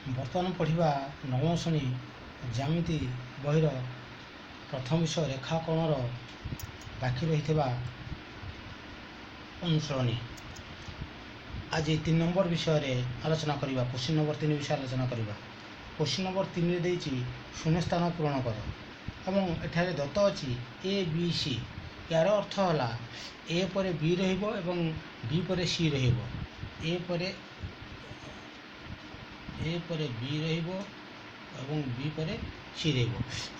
ବର୍ତ୍ତମାନ ପଢ଼ିବା ନବମ ଶ୍ରେଣୀ ଜ୍ୟାମିତି ବହିର ପ୍ରଥମ ବିଷୟ ରେଖାକୋଣର ବାକି ରହିଥିବା ଅନୁଶୀଳନୀ। ଆଜି 3 ନମ୍ବର ବିଷୟରେ ଆଲୋଚନା କରିବା। କୋଶ୍ଚିନ୍ ନମ୍ବର 3 ବିଷୟରେ ଆଲୋଚନା କରିବା। କୋଶ୍ଚିନ୍ ନମ୍ବର 3ରେ ଦେଇଛି, ଶୂନ୍ୟସ୍ଥାନ ପୂରଣ କର ଏବଂ ଏଠାରେ ଦତ୍ତ ଅଛି ଏ ବି ସି। ଏହାର ଅର୍ଥ ହେଲା ଏ ପରେ ବି ରହିବ ଏବଂ ବି ପରେ ସି ରହିବ। ଏ ପରେ ବି ରହିବ ଏବଂ ବି ପରେ ସି ରହିବ।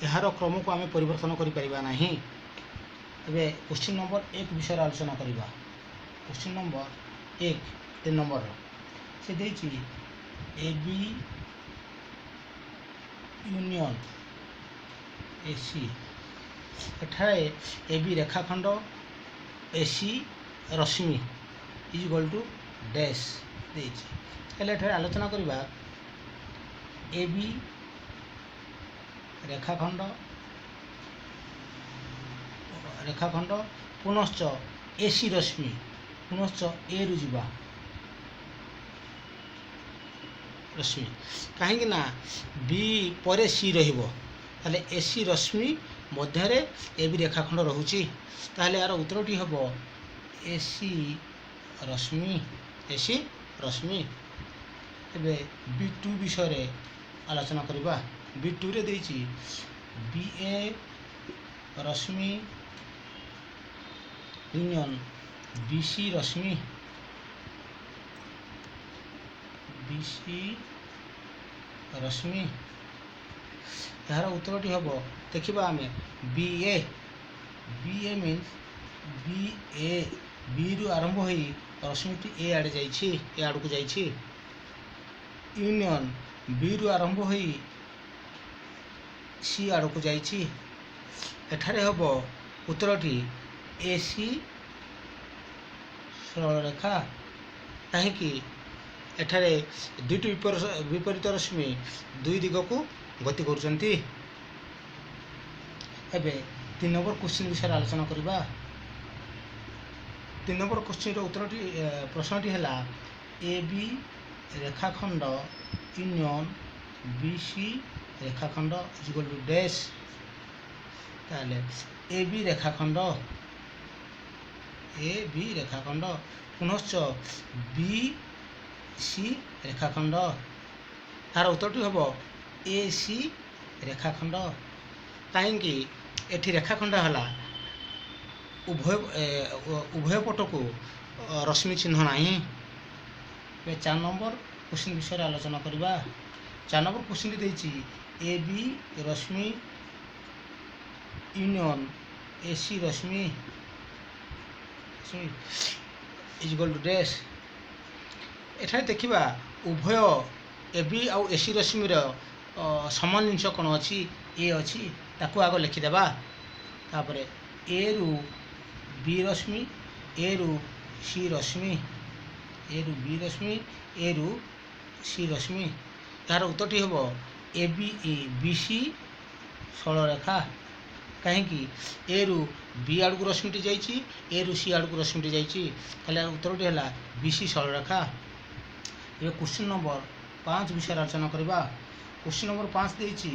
ଏହାର କ୍ରମକୁ ଆମେ ପରିବର୍ତ୍ତନ କରିପାରିବା ନାହିଁ। ଏବେ କୋଶ୍ଚିନ୍ ନମ୍ବର 1 ବିଷୟରେ ଆଲୋଚନା କରିବା। କୋଶ୍ଚିନ୍ ନମ୍ବର 1, 3 ନମ୍ବରର ସେ ଦେଇଛି A B union A C. ଏଠାରେ ଏ ବି ରେଖାଖଣ୍ଡ, ଏ ସି ରଶ୍ମି is equal to dash ଦେଇଛି। ହେଲେ ଏଠାରେ ଆଲୋଚନା କରିବା, ଏ ବି ରେଖାଖଣ୍ଡ ପୁନଶ୍ଚ ଏ ସି ରଶ୍ମି, ପୁନଶ୍ଚ ଏରୁ ଯିବା ରଶ୍ମି। କାହିଁକି ନା ବି ପରେ ସି ରହିବ। ତାହେଲେ ଏ ସି ରଶ୍ମି ମଧ୍ୟରେ ଏ ବି ରେଖାଖଣ୍ଡ ରହୁଛି। ତାହେଲେ ଏହାର ଉତ୍ତରଟି ହେବ ଏ ସି ରଶ୍ମି, ଏ ସି ରଶ୍ମି। ଏବେ ବି ଟୁ ବିଷୟରେ ଆଲୋଚନା କରିବା। ବି ଟୁରେ ଦେଇଛି ବି A Rashmi union B C Rashmi, B C ରଶ୍ମି। ଏହାର ଉତ୍ତରଟି ହେବ, ଦେଖିବା ଆମେ ବି ଏ, ବି ଏ ମିନ୍ସ ବି ଏ, ବିରୁ ଆରମ୍ଭ ହୋଇ ରଶ୍ମିଟି ଏ ଆଡ଼େ ଯାଇଛି, ଏ ଆଡ଼କୁ ଯାଇଛି। ୟୁନିଅନ୍ ବିରୁ ଆରମ୍ଭ ହୋଇ ସି ଆଡ଼କୁ ଯାଇଛି। ଏଠାରେ ହେବ ଉତ୍ତରଟି ଏ ସି ସରଳରେଖା। କାହିଁକି ଏଠାରେ ଦୁଇଟି ବିପରୀତ ରଶ୍ମି ଦୁଇ ଦିଗକୁ ଗତି କରୁଛନ୍ତି। ଏବେ 3 ନମ୍ବର କୋଶ୍ଚିନ୍ ବିଷୟରେ ଆଲୋଚନା କରିବା। 3 ନମ୍ବର କୋଶ୍ଚିନ୍ର ଉତ୍ତରଟି, ପ୍ରଶ୍ନଟି ହେଲା ଏ ବି ରେଖାଖଣ୍ଡ ୟୁନିଅନ୍ ବି ସି ରେଖାଖଣ୍ଡ is equal to dash. ତାହେଲେ ଏ ବି ରେଖାଖଣ୍ଡ, ଏ ବି ରେଖାଖଣ୍ଡ ପୁନଶ୍ଚ ବି ସି ରେଖାଖଣ୍ଡ। ତାର ଉତ୍ତରଟି ହେବ ଏ ସି ରେଖାଖଣ୍ଡ। କାହିଁକି ଏଠି ରେଖାଖଣ୍ଡ ହେଲା, ଉଭୟ ପଟକୁ ରଶ୍ମି ଚିହ୍ନ ନାହିଁ। ଏବେ 4 ନମ୍ବର କୋଶ୍ଚିନ୍ ବିଷୟରେ ଆଲୋଚନା କରିବା। 4 ନମ୍ବର କୋଶ୍ଚିନ୍ଟି ଦେଇଛି ଏ ବି ରଶ୍ମି union A C Rashmi is equal to dash. ଏଠାରେ ଦେଖିବା, ଉଭୟ ଏ ବି ଆଉ ଏ ସି ରଶ୍ମିର ସମାନ ଜିନିଷ କ'ଣ ଅଛି? ଏ ଅଛି। ତାକୁ ଆଗ ଲେଖିଦେବା। ତାପରେ ଏରୁ ବି ରଶ୍ମି, ଏରୁ ସି ରଶ୍ମି, ଏରୁ ବି ରଶ୍ମି, ଏରୁ ସି ରଶ୍ମି। ଏହାର ଉତ୍ତରଟି ହେବ ଏ ବି ବି ସି ସରଳରେଖା। କାହିଁକି ଏରୁ ବି ଆଡ଼କୁ ରଶ୍ମିଟି ଯାଇଛି, ଏରୁ ସି ଆଡ଼କୁ ରଶ୍ମିଟି ଯାଇଛି। ତାହେଲେ ଏହାର ଉତ୍ତରଟି ହେଲା ବି ସି ସରଳରେଖା। ଏବେ କୋଶ୍ଚିନ୍ ନମ୍ବର 5 ବିଷୟରେ ଆଲୋଚନା କରିବା। କୋଶ୍ଚିନ୍ ନମ୍ବର 5 ଦେଇଛି।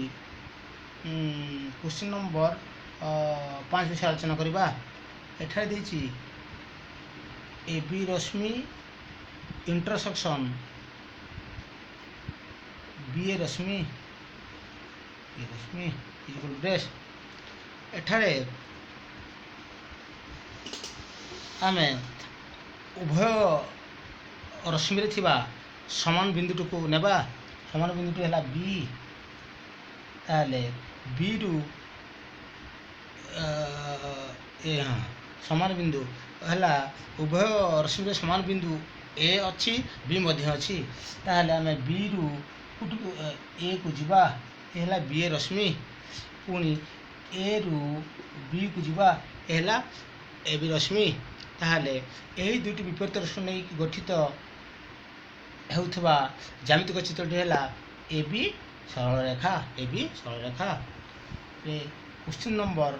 କୋଶ୍ଚିନ୍ ନମ୍ବର 5 ବିଷୟରେ ଆଲୋଚନା କରିବା। ଏଠାରେ ଦେଇଛି ଏ ବି ରଶ୍ମି ଇଣ୍ଟରସେକ୍ସନ୍ ବି ଏ ରଶ୍ମି, ଏ ରଶ୍ମି is equal to dash. ଏଠାରେ ଆମେ ଉଭୟ ରଶ୍ମିରେ ଥିବା ସମାନ ବିନ୍ଦୁଟିକୁ ନେବା। ସମାନ ବିନ୍ଦୁଟି ହେଲା ବି। ତାହେଲେ ବିରୁ ଏ, ହଁ, ସମାନ ବିନ୍ଦୁ ହେଲା, ଉଭୟ ରଶ୍ମିରେ ସମାନ ବିନ୍ଦୁ ଏ ଅଛି, ବି ମଧ୍ୟ ଅଛି। ତାହେଲେ ଆମେ ବିରୁ କୋଉଠିକୁ? ଏକୁ ଯିବା। ଏ ହେଲା ବି ଏ ରଶ୍ମି। ପୁଣି ଏରୁ ବିକୁ ଯିବା। ଏ ହେଲା ଏ ବି ରଶ୍ମି। ତାହେଲେ ଏହି ଦୁଇଟି ବିପରୀତ ରଶ୍ମି ନେଇ ଗଠିତ ହେଉଥିବା ଜ୍ୟାମିତିକ ଚିତ୍ରଟି ହେଲା A B ସରଳରେଖା, A B ସରଳରେଖା। Question number